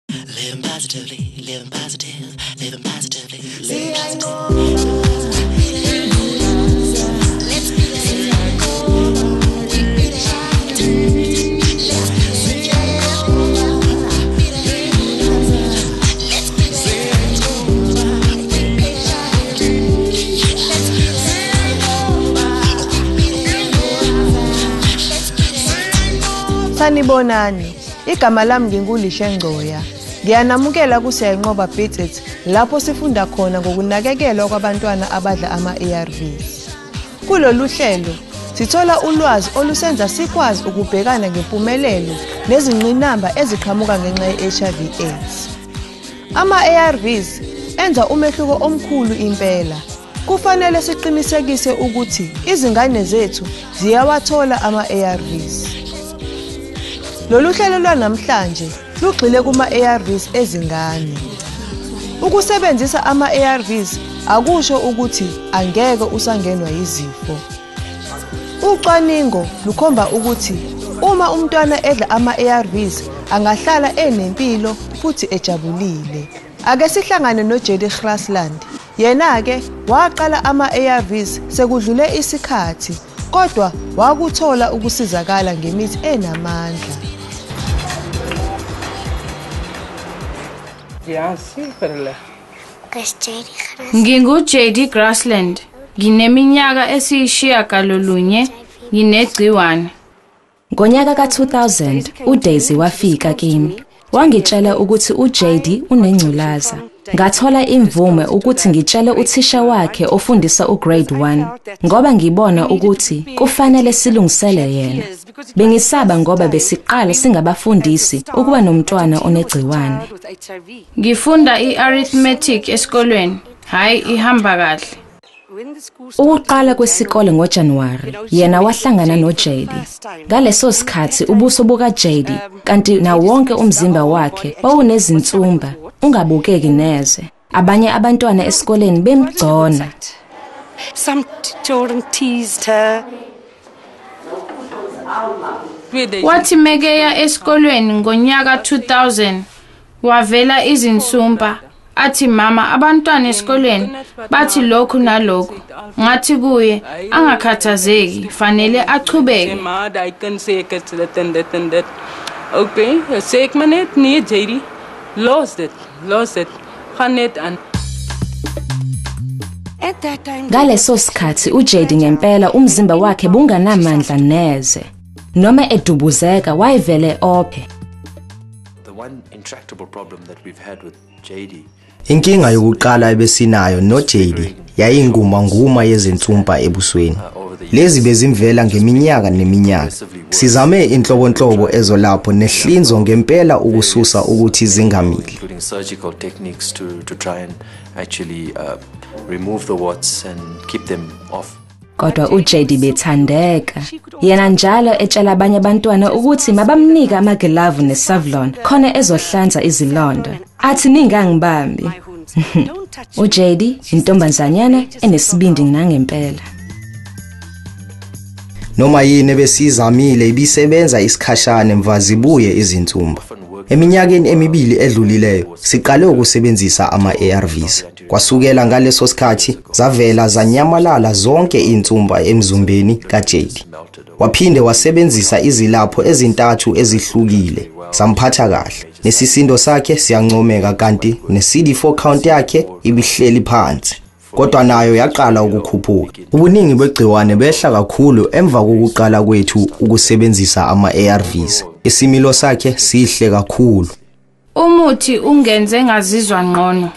Living positively, living positive, living positively, living positive. Sanibonani, igama lami nginguLishe Ngcoya. Ngiyanamukela kuSiyayinqoba Beat It lapho sifunda khona ngokunakekelwa kwabantwana abadla ama-ARVs. Kulolu hlelo sithola ulwazi olusenza sikwazi ukubhekana ngempumelelo nezingqinamba eziqhamuka ngenxa ye-HIV AIDS. Ama-ARVs enza umehluko omkhulu impela. Kufanele siqinisekise ukuthi izingane zethu ziyawathola ama-ARVs. Lolu hlelo lwanamhlanje lugxile kuma-ARVs ezingane. Ukusebenzisa ama-ARVs akusho ukuthi angeke usangenwa yizifo. Ucwaningo lukhomba ukuthi uma umntwana edla ama-ARVs angahlala enempilo futhi ejabulile. Ake sihlangane noJD Grasland. Yena-ke waqala ama-ARVs sekudlule isikhathi, kodwa wakuthola ukusizakala ngemithi enamandla. Ngingu-JD Grasland, ngineminyaka esiyishiyagalolunye, nginegciwane. Ngonyaka ka-2000, uDaisy wafika kimi. Wangitshela ukuthi uJD unengculaza. Ngathola imvume ukuthi ngitshele uthisha wakhe ofundisa ugrade 1 ngoba ngibona ukuthi kufanele silungisele yena. Bengisaba ngoba besiqala singabafundisi ukuba nomntwana onegciwane. Ngifunda i-arithmetic esikolweni, hhayi ihamba kahle. Ukuqala kwesikole ngoJanuwari, yena wahlangana noJD. Ngaleso sikhathi ubuso bukaJD kanti nawonke umzimba wakhe wawunezinsumba, ungabukeki neze. Abanye abantwana esikoleni bemgcona. Some children teased her. Wathi mekeya esikolweni ngonyaka 2000 wavela izinsumpa. Athi mama abantwana esikolweni bathi lokhu nalokhu. Ngathi kuye angakhathazeki, fanele achubeke. Ma, daai kind sê ek het dit en dit en dit. Okay, sê ek maar net nee JD, los dit, los dit. Gaan net aan. At that time, Ngaleso sikhathi uJD ngempela umzimba wakhe bunganamandla neze. Noma edubuzeka wayevele ophe. The one intractable problem that we've had with JD. Inkinga yokuqala ebesinayo noJD yayingumanguma yezinsumpa ebusweni. Lezi bezimvela ngeminyaka neminyaka. Sizame inhlobonhlobo ezolapho nehlinzo ngempela ukususa ukuthi zingamili. Including surgical techniques to try and actually remove the warts and keep them off. Kodwa uJD bethandeka. Yena njalo etshela abanye abantwana ukuthi mabamnike amagilavu neSavlon khona ezohlanza izilonda. Athi ningangibambi. uJD intombazanyana enesibindi nangempela. Noma yini ebesizamile ibisebenza isikhashana emva zibuye izinsumba. Eminyakeni emibili edlulileyo siqale ukusebenzisa ama-ARVs. Kwasukela ngaleso sikhathi zavela zanyamalala zonke insumba emzimbeni kaJD. Waphinde wasebenzisa izilapho ezintathu ezihlukile. Samphatha kahle. Nesisindo sakhe siyancomeka kanti ne-CD4 count yakhe ibihleli phansi. Kodwa nayo yaqala ukukhuphuka. Ubuningi begciwane behla kakhulu emva kokuqala kwethu ukusebenzisa ama-ARVs. Isimilo sakhe sihle kakhulu. Umuthi ungenze ngazizwa ngcono.